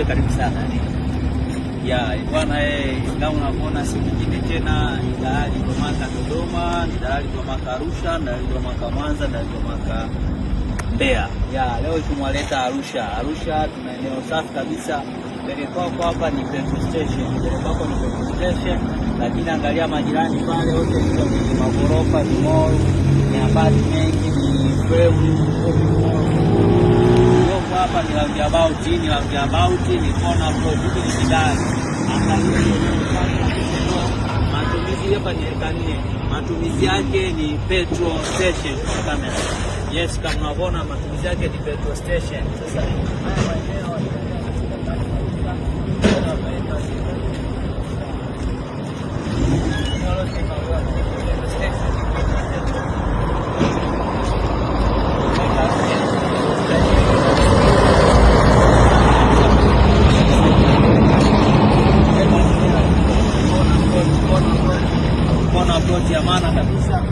Karibu sana ya bwana kama unavyoona si nyingine tena ni Dalali Gwamaka Dodoma, ni Dalali Gwamaka Arusha, ni Dalali Gwamaka Mwanza, ni Dalali Gwamaka Mbeya. Ya leo tumewaleta Arusha. Arusha tuna eneo safi kabisa. Mbele kwako hapa ni petrol station, mbele kwako ni petrol station, lakini angalia majirani pale wote ni magorofa, ni mall, ni apartment, ni frame hapa ni roundabout, ni roundabout, ni corner plot, hiki ni kidali. Angalia matumizi hapa ni eka 4, matumizi yake ni petrol station kwa kamera. Yes, kama unavyoona matumizi yake ni petrol station. Sasa haya maeneo kona plot ya maana kabisa.